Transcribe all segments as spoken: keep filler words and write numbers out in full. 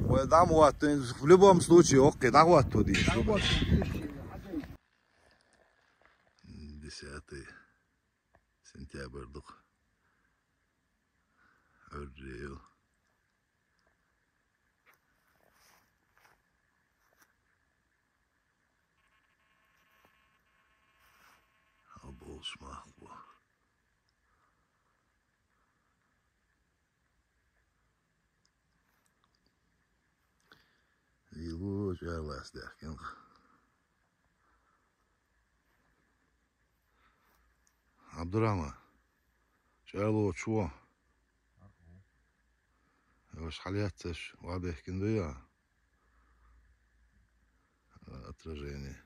Вай дӀа ма хӀотту, в любом случае, окей, дӀахӀотто дийш. Десятое сентябрь ду-кх. Ӏуьрре ю. Хьал болуш мах бу. Лело чӀарлас даьхкина. Абдурахман, чӀарло чу вон. Ваша хьалъяццаш вӀадехкина дуй а? Отражение.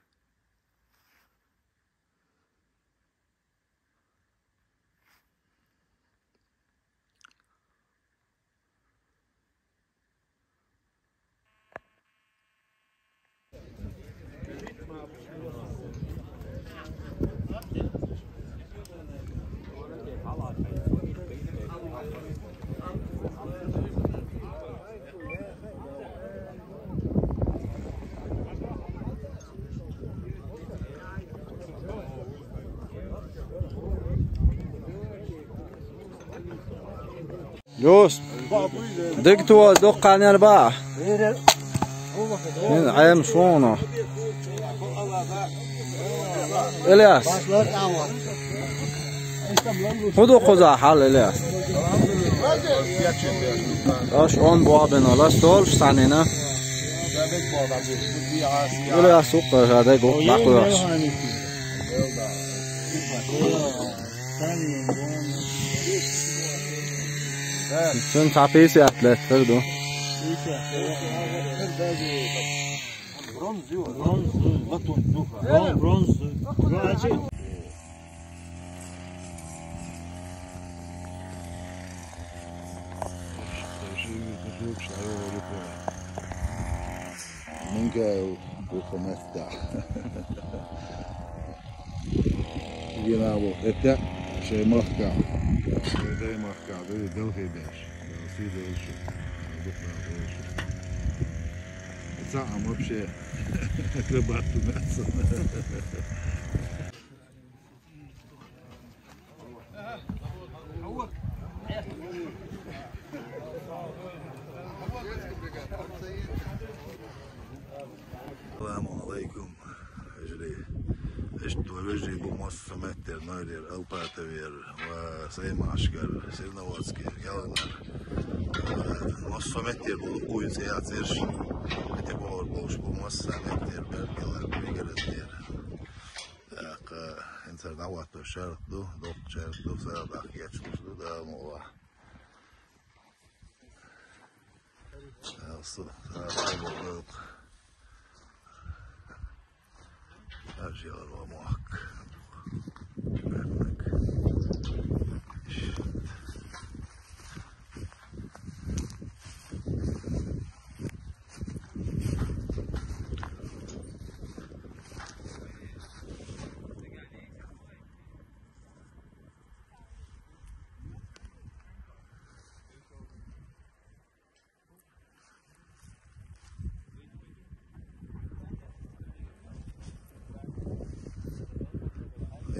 Йос. Дегту доккханера баа. Ин Ӏемаш вуно. Ильяс. ХӀун ду кхуза хьал, Ильяс? Аш он бобин, лас толш санина. Ильяс укъа жадай гук бакъуш. Цуьнан цхьа пятьдесят лет хир ду. Бронза ю, бронза, латунь, ну-ка. Брон-, бронза. Минкаев Мухаммад. Генало, это шей махка. Шей махка, да, и дал хей дальше. Да, все дальше. Дух на дальше. Это а вообще акробат у нас. Саламу алайкум, вежарий. Иштта вай вежарий бу массо а меттера, Нойрера, Алпатовера, ва Саймашкара, Серноводскера, Яланара. Массо а меттера бу, кхуй цӀе яц ерш. Эте бохур болуш бу массо а меттера, Бергалара, Пригороднера. ТӀаккха хӀинца дӀахӀотто шарх ду, доккха шарх ду, сагӀа даккха гечдеш ду, Дала мукъ лахь. Алсу, сагӀа болу. Аржи ялар ва мохк.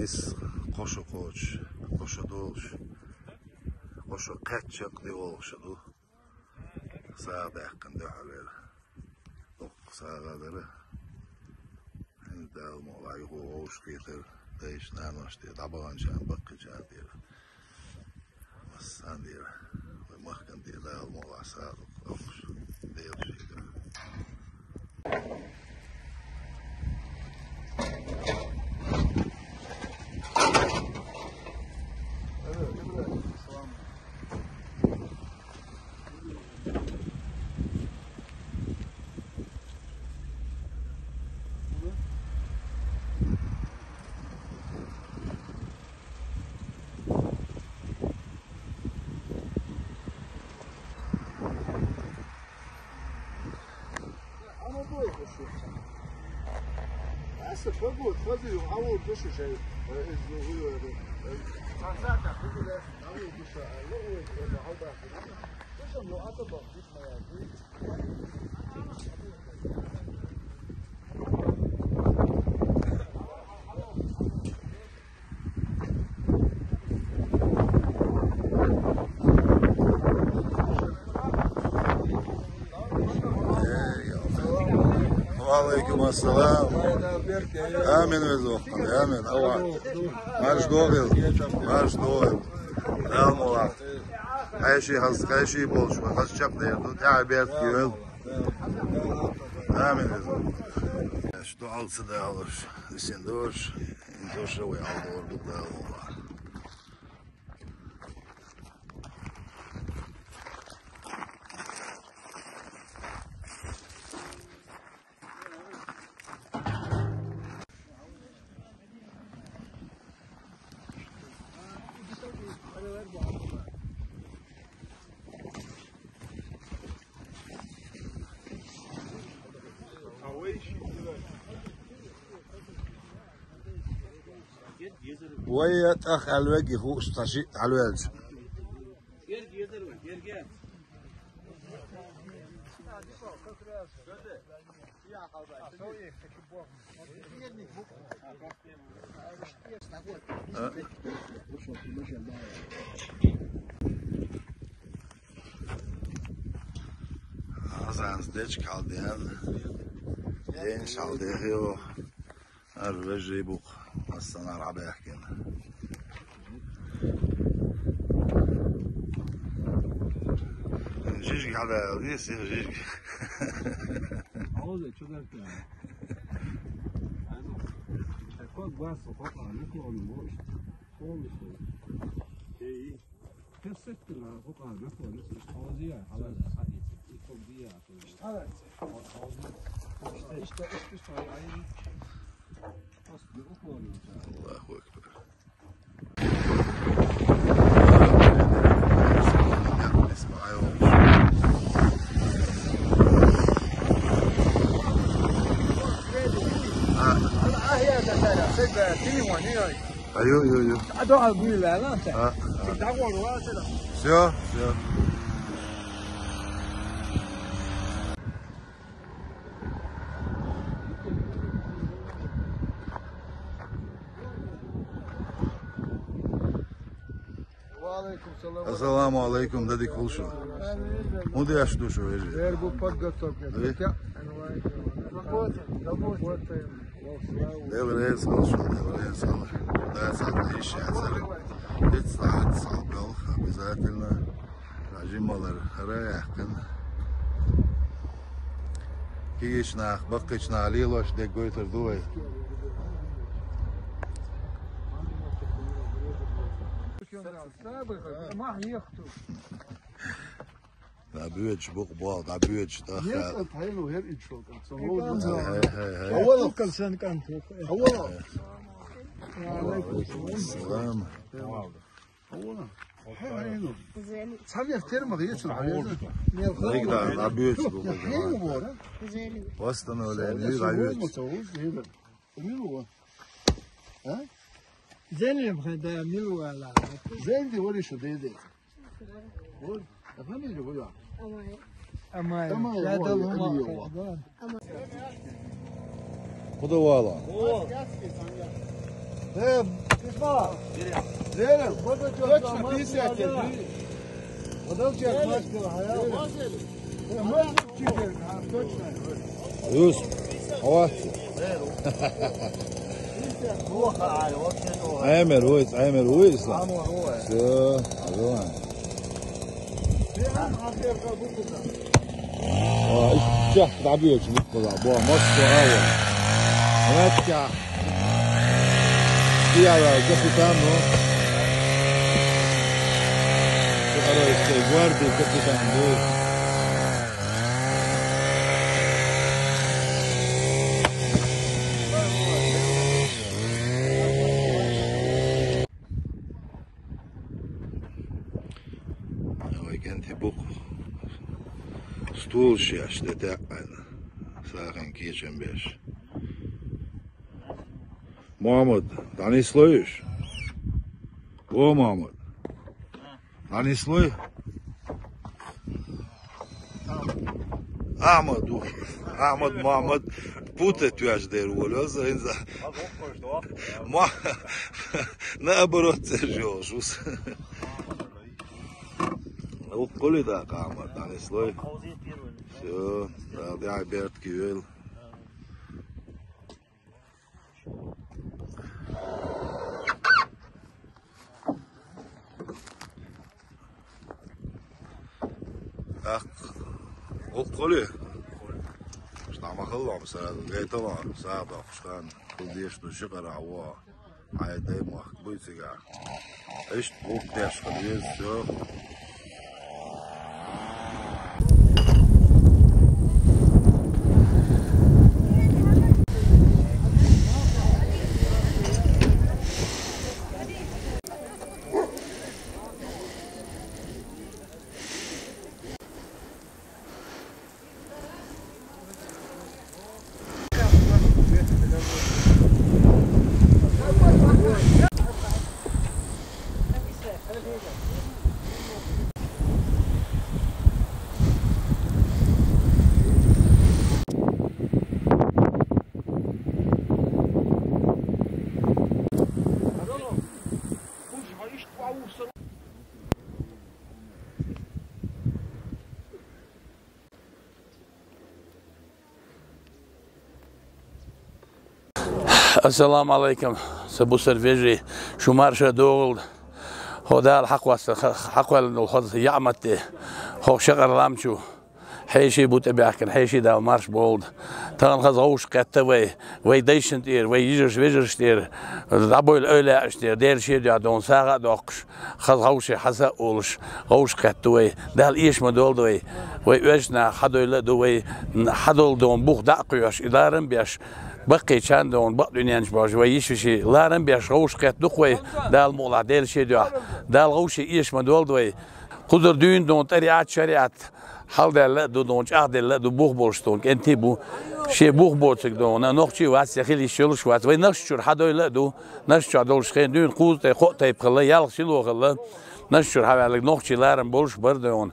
Эс кхо шо кхочуш, кхо шо долуш, кхо шо кхаьччакх де волуш ду. СагӀа даьккхина дуьхьал вера. Доккха сагӀа дара. ХӀинца Дала мукъ лахь юха вовшахкхетар, дайша, наноша тӀера, дӀабаханчарна, баккхийчарна тӀера. Массарна тӀера. Вай махкана тӀера Дала мукъ лахь сагӀа доккха доккхуш. Дела шийтар. Ва алейкум ассалам. Амин, везох. Амин. Ава. Марш догил. Марш догил. Дал мола. Хайши хаз, хайши болш, хаз чак дер, ду та бер кюл. Амин, везох. Что алцы да алыш, сен дош, дош ва алдор ду да алма. Вай, я тах алвеги хуш таши алвелж. Азанс деч калдян. День шалдехио. Ар вежи бук. Ассанар абехкен. Жижиг хада, вис жижиг. Озе чударка. Такой глаз, вот он, не клон, вот. Полностью. Эй. Кессеттила, вот он, не клон. Озе, хала, хадис. И кобдия. Аллаху акбар. Все, все. Ассаламу алейкум, дадик хулшу. Муди аш душу вежи. Эргу подготовка. Работаем, работаем. Дел рез хулшу, дел рез хулшу. Да, сатна иши ацари. Бит саат салгал, обязательно. Жималар хараяхкан. Кигишнах, баккичнах лилош де гойтер дуай. Да бюч бук бол, да бюч да. Нет, хел у хер ичо. Хай, хай, хай. Авала калсан кан. Авала. Салам. Авала. Хай, хай, ну. Зели. Сам я термах есть на. Лайк да, да бюч бук. Хай, ну, бора. Зели. Восстановление, да бюч. Милуа. А? Зелим хада милуа ла. Зелди вори шу деде. Вот. А фамилия вот. Амай. Амай. Амай, я вот, дал ума. Амай, вот. Куда вала? О. Э, Исма. Зелим. Точно пятьдесят. Подожди, Зелим. Мастер, а я. Юс, аватси. Эмер уйс, эмер уйс. Всё, давай. О, ища, да бьёчь, не куда, бо, может, что, а вот. Врача. Пиала, капитан, ну. Королевской гвардии капитан, ну. Ой, кенти бук. Стул шеш, да, да, ана. Сахан кичен беш. Мохьмад, дӀанислой уж? О, Мохьмад, дӀанислой? Ахьмад ву. Ахьмад, Мохьмад, путать веш дер волу, хӀинца. Ма-, наоборот, цӀераш йолуш ву. Уккхули дакъа Ахьмад, дӀанислой? Всё, Дала тӀаьхье беркате йойла. ТӀаккха гӀуллакх хуьлий? Ишта ма хилла, сагӀа гайтала, сагӀа доккхуш хан. Хьул деш ду ши къара а вогӀу. Хьайн дай мохк буй цигахь. Иштта гӀуллакх деш хила веза, всё. Ассаламу Ӏалайкум, сан бусалба вежарий, шу марша догӀийла. ХӀокху Дала хьакхоссар, хьакхоьллина долу хаза яӀмат де, хӀокху шакъар лам чу. Хьеший бу тӀебаьхкина, хьеший Дала марша болда. Тахана хаза гӀовшах кхетта вай, вай дайшна тӀера, вай йижарш вежарш тӀера, дӀабойла эвлаяаш тӀера, Делан шен дуьхьа догӀун сагӀа а доккхуш, хаза гӀовший хьаса а олуш, гӀовшах кхетта вай. Дала эша ма долда вай. Вай оьшна хьадойла а ду вай, хьадолу догӀун бух дӀа а кхоьхьуш, и ларам а беш, баккхийчарна догӀун бакъ дуьненчу божа вай йиш-веший ларам а беш, гӀовшах кхетта ду-кх вай, Дала мукъалахь Делан шен дуьхьа. Дала гӀовший эша ма долда вай. Кхузара дуьйна догӀун тӀариӀат, шариӀат, хьалдаьлла а ду, догӀун чӀагӀделла а ду, бух болуш догӀун кӀентий а бу. Шен бух боцург догӀун нохчий а вац, я хила йиш йолуш а вац. Вай нохчашна чуьра хьадойла а ду, нохчашна чохь долуш хен дуьйна кхуза тӀе кхоъ тайпа хилла, ялх сило хилла, нохчашна чуьра хьаваьлларг нохчий ларам болуш бара догӀун.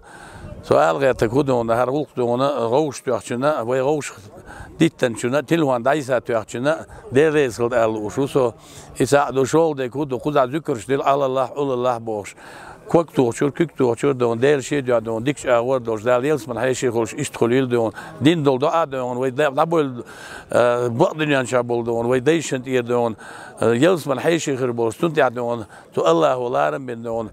Со ала гӀертарг хӀун догӀун, хӀара гӀуллакх догӀун гӀовшах тоьхначунна, вай гӀовшах диттанчунна, телефон дӀасатоьхначунна, Дела реза хилда ала лууш ву со. И цхьаъ ду, шолгӀа дерг хӀун ду, кхузахь зуькарш дилла, Аллах, Аллах бохуш. Ког тухучуьра, куьг тухучуьра догӀун, Делан шен дуьхьа догӀун, дикачу агӀор долуш, Дала ялсамани хьеший хуьлуш, иштта хуьлийла догӀун, дин долу доӀа догӀун, вай да-, дӀабойла, э, бакъ дуьнен чохь болу догӀун, вай дайшна тӀера догӀун, э, ялсамани хьеший хир болуш, цунна тӀехь догӀун, цу Аллахо ларам бина догӀун,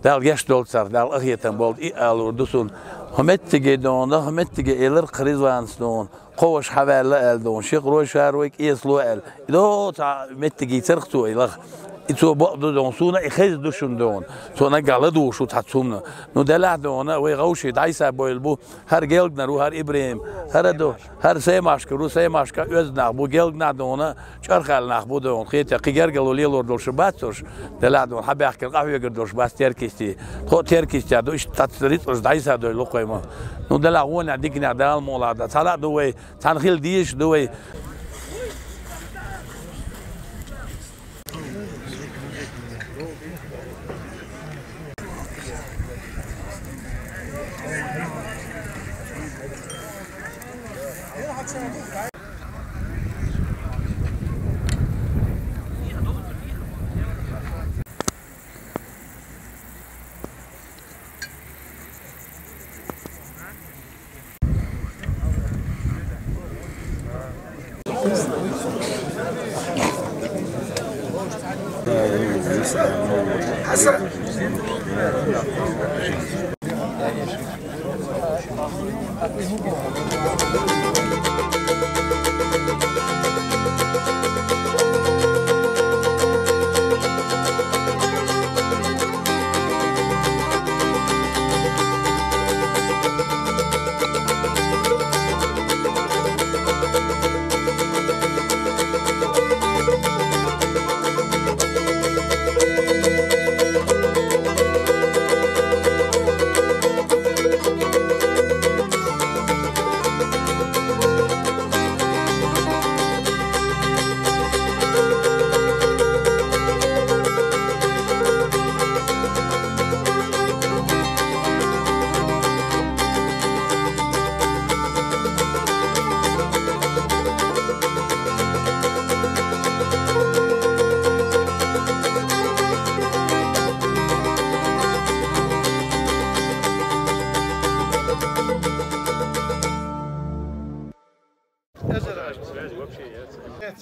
Дала гечдолда царах, Дала къахетам болда, и а алур ду суна. ХӀун меттиге догӀун, хӀун меттиге элира кху Ризванас догӀун. Кхо ваша хьаваьлла аьлла догӀун, ши гӀрой шарой кӀесало аьлла. И догӀу цхьа меттиг йийцарх цо и лаха. И цо бакъ ду догӀун, суна и хезна ду шуна догӀун. Цо наггахь ладугӀуш ву цхьацца хӀуманах. Ну, делахь догӀун, вай гӀовший дӀасабойла бу, хӀара Гелганара ву, хӀара ИбрахӀим, хӀара ду, хӀара Саймашкара ву, Саймашка оьзда нах бу, Гелганахь догӀун, чӀархаьлла нах бу догӀун. Кхетий, кхин гергарло лелор долуш бац уьш. Делахь догӀун, хьабаьхкина къахьоьгур долуш бац теркийсти. Тхо а теркийсти ду, иштта цхьацца рицкъаш дӀасадойла кхойма. Ну, делахь гӀоьнехь диканехь Дала мукъалахь дан. Цхьана а ду вай, цхьана хила дезаш а ду вай.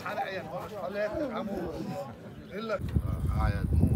Ala ayan, ala ayan, amu. Illa. Ayan.